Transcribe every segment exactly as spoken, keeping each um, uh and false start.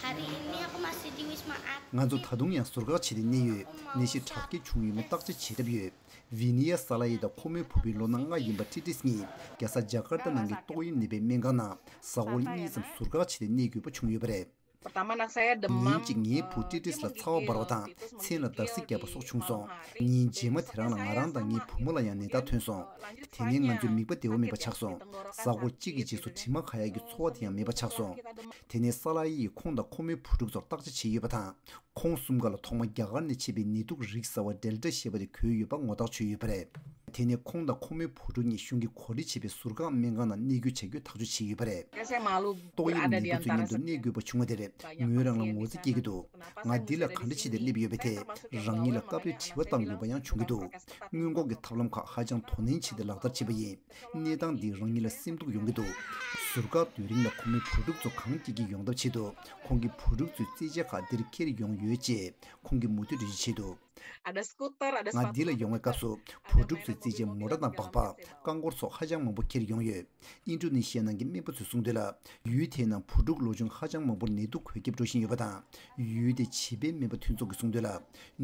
Hari ini aku masih di Wisma Atlet. ང་ཚོ་ད་དུང་ཡང་ཟུར་བཀག་བྱས་ཏེ་གནས་ཡོད། ནད་གཞི་དྲག་སྐྱེད་བྱུང་ཡོད་མེད་བརྟག་དཔྱད་བྱེད་གྲབས་ཡོད། ཝི་ནི་ཡ་ས་ལ་ཡི་དང་ཁོ་མོའི་བུ་སྤུན་ལོ་ན་ལྔ་ཡིན་པ་ཏྲི་ཏྲིས་གཉིས་རྒྱལ་ས་ཇ་ཀར་ཏ་ནང་གི་ཏོག་དབྱིབས་ནད་པའི་སྨན་ཁང་ནང་གཟའ་འཁོར་གཉིས་ཙམ་ཟུར་བཀག་བྱས་ཏེ་གནས་དགོས་པ་བྱུང་ཡོད་པ་རེད། Pertama anak saya demam. ཉིན་གཅིག་ངའི་བུ་ཏྲི་ཏྲིས་ལ་ཚ་བ་འབར་བ་དང་མཚན་ལ་འདར་སིག་བརྒྱབ་པ་སོགས་བྱུང་སོང་། ཉིན་རྗེས་མ་དེ་རང་ལ་ང་རང་དང་ངའི་བུ་མོ་ལ་ཡང་ནད་རྟགས་ཐོན་སོང་། དེ་ནས་ང་ཚོའི་མིད་པ་བདེ་བོ་མེད་པ་ཆགས་སོང་། གཟའ་འཁོར་གཅིག་གི་རྗེས་སུ་དྲི་མ་ཁ་ཡག་གི་ཚོར་བ་དེ་ཡང་མེད་པ་ཆགས་སོང་། དེ་ནས་ས་ལ་ཡིས་ཁོང་དང་ཁོ་མོའི་བུ་ཕྲུག་ཚོར་བརྟག་དཔྱད་བྱས་ཡོད་པ་དང་། ཁོང་གསུམ་ཀ་ལ་ཐོག་མ་རྒྱ་གར་ནས་མཆེད་པའི་ནད་དུག་རིགས་གསར་བ་ཌེལ་ཊ་ཞེས་པ་དེ་འགོས་ཡོད་པ་ངོ་རྟགས་བྱུང་ཡོད་པ་རེད། དེ་ནས་ཁོང་དང་ཁོ་མོའི་བུ་ཕྲུག་གཉིས་གཞུང་གིས་གོ་སྒྲིག་བྱས་པའི་ཟུར་བཀག་སྨན་ཁང་ནང་གནས་སྐྱོང་བྱ་རྒྱུའི་ཐག་གཅོད་བྱས་ཡོད་པ་རེད། Saya malu. ཏོག་དབྱིབས་ནད་པ་ཚོའི་མཉམ་དུ་གནས་དགོས་པ་བྱུང་བ་དེར་ངོས་རང་ལ་ངོ་ཚ་སྐྱེ་གི་འདུག་ང་འདི་ལ་ག་འདྲ་བྱས་ཏེ་སླེབས་ཡོད་པས་དེ་རང་ཉིད་ལ་སྐབས་རེ་དྲི་བ་བཏང་དགོས་པ་ཡང་བྱུང་གི་འདུག་སྔོན་འགོག་གི་ཐབས་ལམ་ཁག་ཧ་ཅང་དོ་ནན་བྱས་ཏེ་ལག་བསྟར་བྱས་པ་ཡིན། གནས་སྟངས་འདིས་རང་ཉིད་ལ་སེམས་སྡུག་ཡོང་གི་འདུག་ཟུར་བཀག་དུས་རིང་ལ་ཁོ་མོའི་བུ་ཕྲུག་ཚོ་གང་སྐྱིད་སྐྱིད་ཡོང་ཐབས་ཆེད་དུ་ཁོང་གི་བུ་ཕྲུག་ཚོའི་རྩེད་ཆས་ཁག་འདིར་འཁྱེར་ཡོང་ཡོད་ཅེས་ཁོང་གིས་མུ་མཐུད་འགྲེལ་བརྗོད་བྱས་འདུག Ada skuter, ada ང་འདི་ལ་ཡོང་བའི་སྐབས་སུ་བུ་ཕྲུག་ཚོའི་རྩེད་ཆས་མོ་ཊ་དང་སྦག་སྦག་རྐང་འཁོར་སོགས་ཧ་ཅང་མང་པོ་འཁྱེར་ཡོང་ཡོད། ཨིན་ཌོ་ནེ་ཤི་ཡ་ནང་གི་སྨན་པ་ཚོས་གསུངས་དོན་ལ། ཡུལ་དེའི་ནང་བུ་ཕྲུག་ལོ་ཆུང་ཧ་ཅང་མང་པོར་ནད་དུག་འགོས་ཁྱབ་འགྲོ་བཞིན་ཡོད་པ་དང་། ཡུལ་དེའི་བྱིས་པའི་སྨན་པ་མཐུན་ཚོགས་ཀྱིས་གསུངས་དོན་ལ།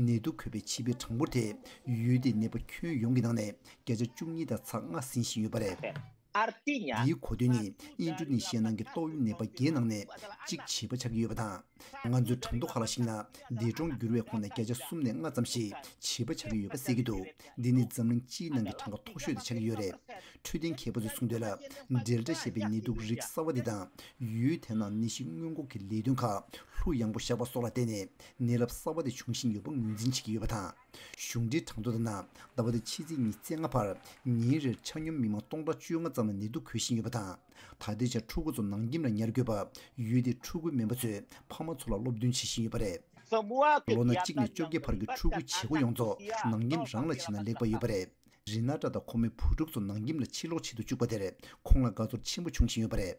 ནད་དུག་འགོས་པའི་བྱིས་པའི་གྲངས་འབོར་དེ་ཡུལ་དེའི་ནད་པ་ཁྱོན་ཡོངས་ཀྱི་ནང་ནས་བརྒྱ་ཆ་བཅུ་གཉིས་དང་ཚེག་ལྔ་ཟིན་བཞིན་ཡོད་པ་རེད། Artinya, འདིའི་གོ་དོན་ནི་ཨིན་ཌོ་ནེ་ཤི་ཡ་ནང་གི་ཏོག་དབྱིབས་ནད་པ་བརྒྱད་ནང་ནས་གཅིག་བྱིས་པ་ཆགས་ཀྱི་ཡོད་པ་དང་། ང་ཚོའི་གྲངས་ཐོ་ཁག་ལ་གཞིགས་ན། འདས་གྲོངས་གྱུར་བའི་ཁོངས་ནས་བརྒྱ་ཆ་གསུམ་ནས་ལྔ་ཙམ་ཞིག་བྱིས་པ་ཆགས་ཀྱི་ཡོད་པ་གསལ་གྱི་འདུག་འདི་ནི་འཛམ་གླིང་སྤྱིའི་ནང་གི་གྲངས་ཀ་མཐོ་ཤོས་དེ་ཆགས་ཀྱི་ཡོད་རེད། འཕྲོད་བསྟེན་མཁས་པ་ཚོས་གསུངས་དོན་ལ། ཌེལ་ཊ་ཞེས་པའི་ནད་དུག་རིགས་གསར་བ་འདི་དང་། ཡུལ་དེ་ནང་ནད་གཞི་སྔོན་འགོག་གི་ལས་དོན་ཁག་ལྷུ་ཡངས་པོ་བཞག་པ་སོགས་ལ་བརྟེན་ནས། ནད་རླབས་གསར་བ་དེ་འབྱུང་བཞིན་ཡོད་པ་ངོས་འཛིན་བྱེད་ཀྱི་ཡོད་པ་དང་། གཞུང་འབྲེལ་གྲངས་ཐོ་ལྟར་ན། ཟླ་བ་འདིའི་ཕྱི་ཚེས་ཉི་ཤུ་རྩ་ལྔ་བར་ཉིན་རེར་ཆ་སྙོམས་མི་མང་སྟོང་ཕྲག་བཅོ་ལྔ་ཙམ་ལ་ནད་དུག་འགོས་བཞིན་ཡོད་པ་དང་། ད་ལྟའི་ཆར་ཕྲུ་གུ་ཚོ་ནང་ཁྱིམ་ལ་ཉར་དགོས་པ། ཡུལ་དེའི་ཕྲུ་གུའི་སྨན་པ་ཚོས་ཕ་མ་ཚོ་ལ་སློབ་སྟོན་བྱེད་བཞིན་ཡོད་པ་རེད། Semua ལོ་ན་གཅིག་ནས་kegiatan བཅོ་བརྒྱད་བར་གྱི་ཕྲུ་གུའི་བྱེད་སྒོ་ཡོངས་རྫོགས་ནང་ཁྱིམ་རང་ལ་བྱས་ན་ལེགས་པ་ཡོད་པ་རེད། རི་ན་ཏྲ་དང་ཁོ་མོའི་བུ་ཕྲུག་ཚོ་ནང་ཁྱིམ་ལ་ཕྱིར་ལོག་བྱེད་དུ་བཅུག་པ་དེར་ཁོང་ལ་དགའ་ཚོར་ཆེན་པོ་བྱུང་བཞིན་ཡོད་པ་རེད།